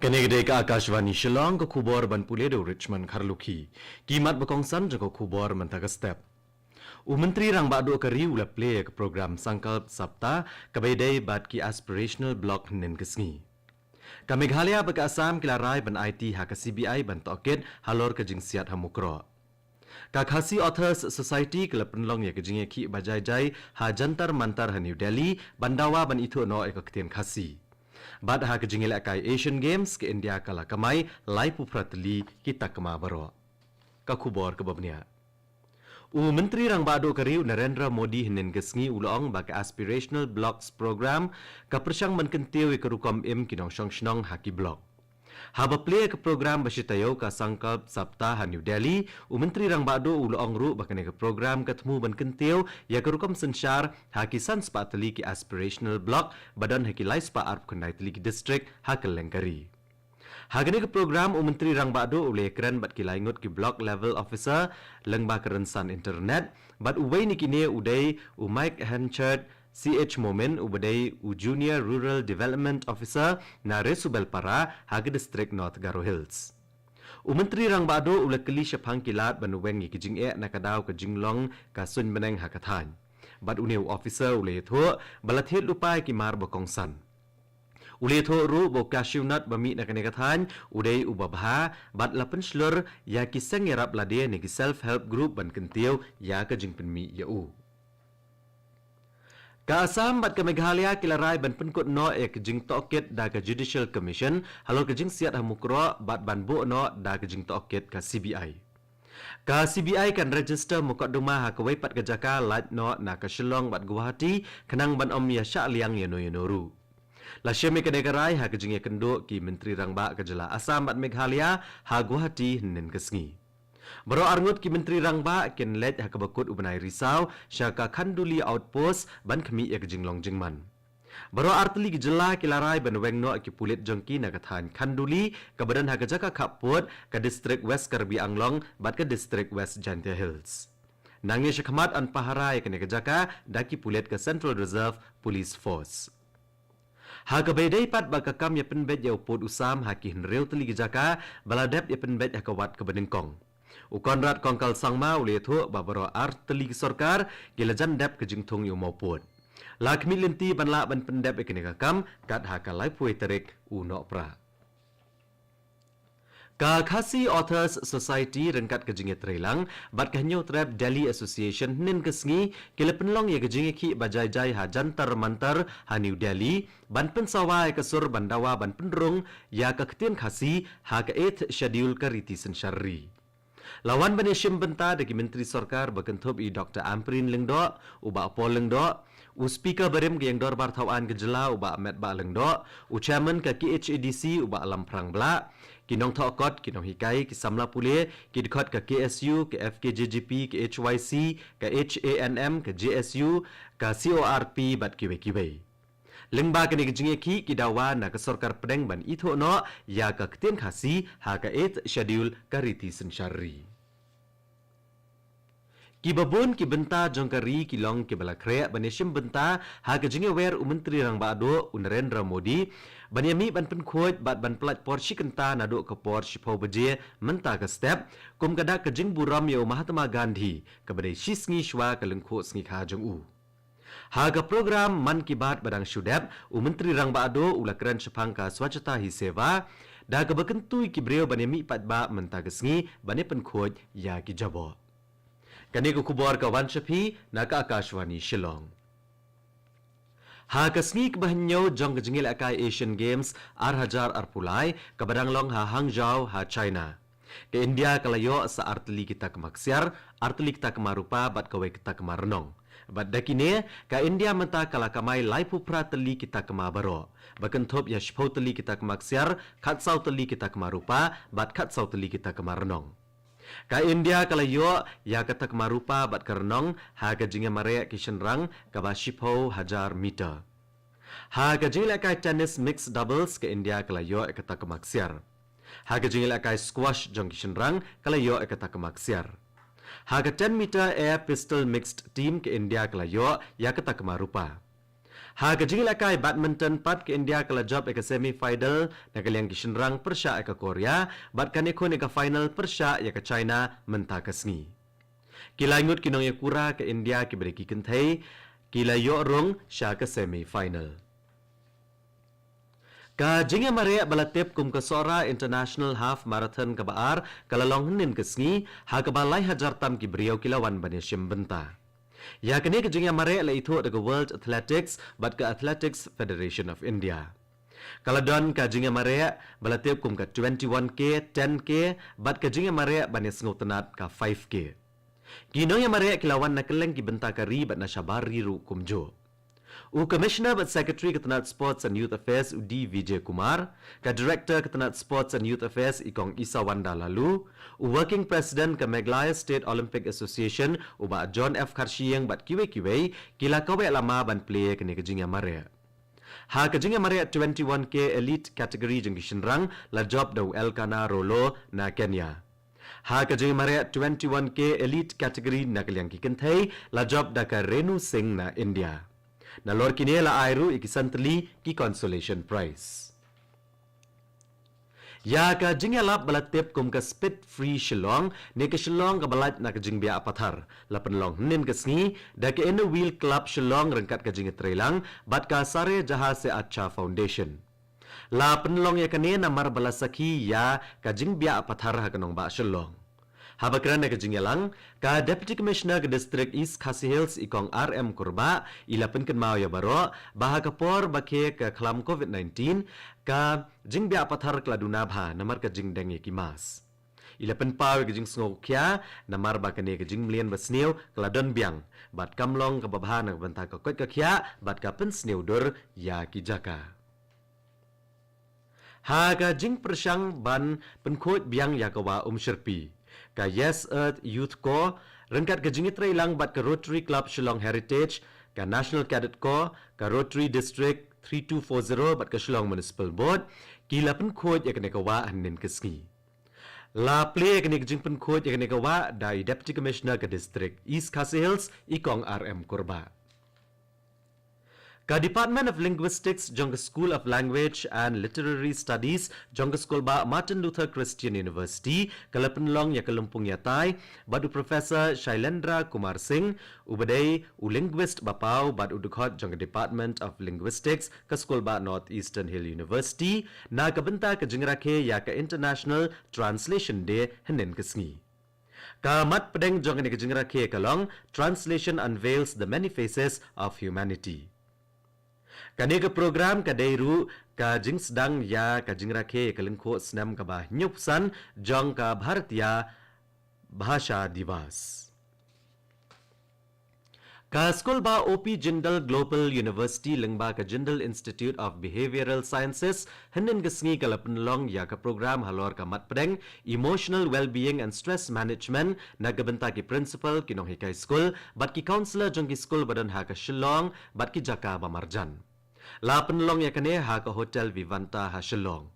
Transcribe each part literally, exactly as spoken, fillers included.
Kane ka dei ka Akashvani Shillong, ka khubor ban pule da u Richmond Kharlukhi. Ki mat ba kongsan jong ka khubor mynta ka step. U Myntri Rangbah Duh ka ri u la plie ïa ka program Sankalp Saptah kaba ïadei bad ki aspirational block hynnin ka sngi. Ka Meghalaya bad ka Assam ki la rai ban aiti ha ka C B I ban tohkit halor ka jingsiat ha Mukroh. Ka Khasi Authors Society ka la pynlong ïa ka jingïakhih ba jai jai ha Jantar Mantar ha New Delhi ban dawa ban ithuh noh ïa ka ktien Khasi. Bad ha ka jingïalehkai Asian Games ka India ka la kamai laiphew phra tylli ki takma baroh. Ka khubor kaba bniah. U Myntri Rangbah Duh ka ri u Narendra Modi hynnin ka sngi u la ong ba ka Aspirational Blocks Program ka pyrshang ban kyntiew ïa ka rukom im ki nongshong shnong ha ki block. Haba plie ïa ka program ba shi taïew ka Sankalp Saptah ha New Delhi, u Myntri Rangbah Duh u la ong ruh ba kane ka program ka thmu ban kyntiew ïa ka rukom synshar ha ki san spah tylli ki aspirational block ba don ha ki lai spah arphew khyndai tylli ki district ha kylleng ka ri. Ha kane ka program u Myntri Rangbah Duh u la ïakren bad ki lai ngut ki block level officer lyngba ka rynsan internet, bad uwei na kine u dei u Mike Henchard, C H Momin uba dei u Junior Rural Development Officer na Resubelpara ha ka district North Garo Hills. U Myntri Rangbah Duh u la kylli shaphang ki lad ban weng ïa ki jingeh na ka daw ka jinglong ka suiñ bneng ha ka thaiñ. Bad une u officer u la ïathuh ba la thied lypa ïa ki mar ba kongsan. U la ïathuh ruh ba u cashew nut ba mih na kane ka thaiñ u dei uba bha bad la pynshlur ïa ki seng ïarap lade ne ki self help group ban kyntiew ïa ka jingpynmih ïa u. Ka Assam bad ka Meghalaya ki la rai ban pynkut noh ïa ka jingtohkit da ka Judicial Commission halor ka jingsiat ha Mukroh bad ban buh noh da ka jingtohkit ka C B I. Ka C B I kan register mukotduma ha kawei pat ka jaka lait noh na ka Shillong bad Guwahati khnang ban ym ïa shah liang ïano ïano ruh. La shim ïa kane ka rai ha ka jingïakynduh ki Myntri Rangbah ka jylla Assam bad Meghalaya ha Guwahati hynnin ka sngi. Baroh arngut ki Myntri Rangbah kin leit ha kaba kut u bnai Risaw sha ka Khanduli Outpost ban khmih ïa ka jinglong jingman. Baroh artylli ki jylla ki la rai ban weng noh ki pulit jong ki na ka thaiñ Khanduli kaba don ha ka jaka khappud ka district West Karbi Anglong bad ka district West Jaintia Hills. Nangne shakhmat yn pahara ïa kane ka jaka da ki pulit ka Central Reserve Police Force. Ha kaba ïadei pat bad ka kam ïa pynbeit ïa u pud u sam ha ki hynriew tylli ki jaka ba la dep ïa pynbeit ha ka wat kaba nyngkong. U Conrad Kongkal Sangma u la ïathuh ba baroh artylli ki sorkar ki la jan dep ka jingthung ïa u mawpud. La khmih lynti ban lah ban pyndep ïa kane ka kam kat ha ka laiphew tarik u Nohprah. Ka Khasi Authors Society ryngkat ka jingïatreilang bad ka Hynñiewtrep Delhi Association hynnin ka sngi ki la pynlong ïa ka jingïakhih ba jai jai ha Jantar Mantar ha New Delhi ban pynsawa ïa ka sur ban dawa ban pynrung ïa ka ktien Khasi ha ka Eighth Schedule ka riti synshar ri. La wan ban ïashim bynta da ki Myntri Sorkar ba kynthup i Doctor Ampareen Lyngdoh, u Bah Paul Lyngdoh, u Speaker barim ka Ïing Dorbar Thawaiñ ka jylla u Bah Metbah Lyngdoh, u Chairman ka K H A D C u Bah Lamphrang Blah, ki nongthoh kot, ki nonghikai, ki samla pule, ki dkhot ka K S U, ka F K J G P, ka H Y C, ka H A N M, ka J S U, ka C O R P bad kiwei kiwei. Lyngba kane ka jingïakhih ki dawa na ka sorkar pdeng ban ithuh noh ïa ka ktien Khasi ha ka Eighth Schedule ka riti synshar ri. Kiba bun ki bynta jong ka ri ki long kiba la khreh ban ïashim bynta ha ka jingïawer u Myntri Rangbah Duh u Narendra Modi ban ïamih ban pynkhuid bad ban pyllait por shi kynta naduh ka por shiphew baje mynta ka step kum ka dak ka jingburom ïa u Mahatma Gandhi kaba dei shi sngi shwa ka lyngkhuh sngi kha jong u. Ha ka program Mann Ki Baat ba dang shu dep, u Myntri Rangbah Duh u la kren shaphang ka Swachhata Hi Seva, da kaba kyntu ïa ki briew ban ïamih paidbah mynta ka sngi ban ïapynkhuid ïa ki jaboh. Kane ka khubor ka wan sha phi na ka Akashvani Shillong. Ha ka sngi kaba hynñiew jong ka jingïalehkai Asian Games ar hajar arphew lai kaba dang long ha Hangzhou ha China, ka India ka la ïoh sa artylli ki takma ksiar, artylli ki takma rupa bad kawei ka takma rnong. Bad da kine, ka India mynta ka la kamai laiphew phra tylli ki takma baroh, ba kynthup ïa shiphew tylli ki takma ksiar, khatsaw tylli ki takma rupa bad khatsaw tylli ki takma rnong. Ka India ka la ïoh ïa ka takma rupa bad ka rnong ha ka jingïamareh ki shynrang kaba shiphew hajar meter. Ha ka jingïalehkai tennis mixed doubles ka India ka la ïoh ïa ka takma ksiar. Ha ka jingïalehkai squash jong ki shynrang ka la ïoh ïa ka takma ksiar. Ha ka ten meter air pistol mixed team ka India ka la ïoh ïa ka takma rupa. Ha ka jingïalehkai badminton pat, ka India ka la jop ïa ka semi final na ka liang ki shynrang pyrshah ïa ka Korea, bad kan ïakhun ïa ka final pyrshah ïa ka China mynta ka sngi. Ki lai ngut ki nongïakura ka India kiba dei ki kynthei ki la ïoh rung sha ka semi final. Ka jingïamareh ba la tip kum ka Sohra International Half Marathon kaba ar ka la long hynnin ka sngi, ha kaba lai hajar tam ki briew ki la wan ban ïashim bynta. Ïa kane ka jingïamareh la ithuh da ka World Athletics bad ka Athletics Federation of India. Ka la don ka jingïamareh ba la tip kum ka twenty-one K, ten K, bad ka jingïamareh ban ïasngewtynnad ka five K. Ki nongïamareh ki la wan na kylleng ki bynta ka ri bad na shabar ri ruh kumjuh. U Commissioner bad Secretary ka tnat Sports and Youth Affairs, u D Vijay Kumar, ka Director ka tnat Sports and Youth Affairs, i Kong Isawanda Laloo, u Working President ka Meghalaya State Olympic Association, u Bah John F Kharshiing, bad kiwei kiwei ki la kaweh lama ban plie kane ka jingïamareh. Ha ka jingïamareh twenty-one K Elite Category jong ki shynrang la jop da u Elkana Rolo na Kenya. Ha ka jingïamareh twenty-one K Elite Category na ka liang ki kynthei la jop da ka Renu Singh na India. Nalor kine la ai ruh ïa ki san tylli ki consolation prize. Ïa ka jingïalap ba la tip kum ka Speed Free Shillong, ne ka Shillong kaba lait na ka jingbiah pathar, la pynlong hynnin ka sngi da ka Inner Wheel Club Shillong ryngkat ka jingïatreilang bad ka Sare Jahan Se Achha Foundation. La pynlong ïa kane namar ba la sakhi ïa ka jingbiah pathar ha ka nongbah Shillong. Haba kren ha ka jingïalang, ka Deputy Commissioner ka District East Khasi Hills, i Kong R M Kurbah, i la pynkynmaw ïa baroh ba ha ka por ba khie ka khlam COVID nineteen, ka jingbiah pathar ka la duna bha namar ka jingdeng ïa ki mask. I la pynpaw ïa ka jingsngewkhia namar ba kane ka jingmlien basniew ka la don biang bad kam long kaba bha na ka bynta ka koit ka khiah bad ka pynsniewdur ïa ki jaka. Ha ka jingpyrshang ban pynkhuid biang ïa ka Wah Umshyrpi, ka Yes Earth Youth Corps ryngkat ka jingïatreilang bad ka Rotary Club Shillong Heritage, ka National Cadet Corps, ka Rotary District three two four zero bad ka Shillong Municipal Board ki la pynkhuid ïa kane ka wah hynnin ka sngi. La plie ïa kane ka jingpynkhuid ïa kane ka wah da i Deputy Commissioner ka District East Khasi Hills, i Kong R M Kurbah. Ka Department of Linguistics jong ka School of Language and Literary Studies jong ka Skulbah Martin Luther Christian University ka la pynlong ïa ka lympung ïatai bad u Professor Shailendra Kumar Singh, uba dei u linguist ba paw bad u dkhot jong ka Department of Linguistics ka Skulbah North Eastern Hill University, na ka bynta ka jingrakhe ïa ka International Translation Day hynnin ka sngi. Ka mat pdeng jong kane ka jingrakhe ka long Translation Unveils the Many Faces of Humanity. Kane ka program ka dei ruh ka jingsdang ïa ka jingrakhe ïa ka lyngkhuh snem kaba hynñiewphew san jong ka Bharatiya Bhasha Divas. Ka Skulbah O P Jindal Global University lyngba ka Jindal Institute of Behavioral Sciences hynnin ka sngi ka la pynlong ïa ka program halor ka mat pdeng Emotional Wellbeing and Stress Management na ka bynta ki principal, ki nonghikai skul bad ki counsellor jong ki skul ba don ha ka Shillong bad ki jaka ba marjan. La pynlong ïa kane ha ka Hotel Vivanta ha Shillong.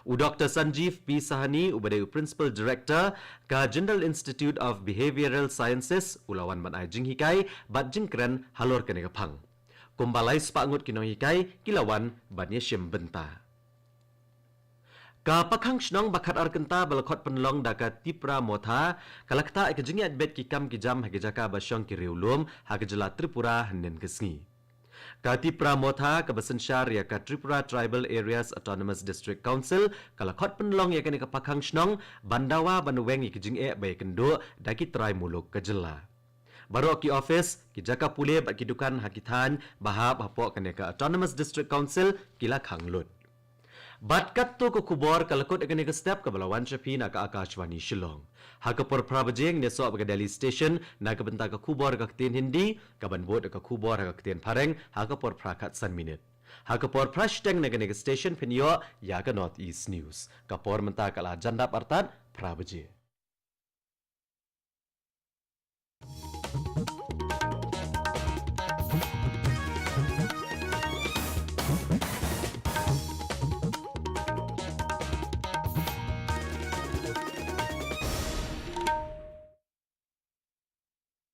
U Doctor Sanjeev P Sahni, uba dei u Principal Director ka Jindal Institute of Behavioral Sciences, u la wan ban ai jinghikai bad jingkren halor kane ka phang. Kumba lai spah ngut ki nonghikai ki la wan ban ïashim bynta. Ka pakhang shnong ba khatar kynta ba la khot pynlong da ka Tipra Motha ka la ktah ïa ka jingïaid beit ki kam ki jam ha ki jaka ba shong ki riewlum ha ka jylla Tripura hynnin ka sngi. Ka Tipra Motha kaba synshar ïa ka Tripura Tribal Areas Autonomous District Council ka la khot pynlong ïa kane ka pakhang shnong ban dawa ban weng ïa ki jingeh ba ïakynduh da ki trai muluk ka jylla. Baroh ki office, ki jaka pule bad ki dukan ha ki thaiñ ba hap hapoh kane ka Autonomous District Council ki la khang lut. Bad katto ka khubor ka la kut ïa kane ka step kaba la wan sha phi na ka Akashvani Shillong. Ha ka por phra baje ngin ïasoh bad ka Delhi Station na ka bynta ka khubor ha ka ktien Hindi, kaban bud ïa ka khubor ha ka ktien Phareng ha ka por phra khatsan minit. Ha ka por phra shiteng na kane ka station phin ïoh ïa ka North East News. Ka por mynta ka la jan dap artat phra baje.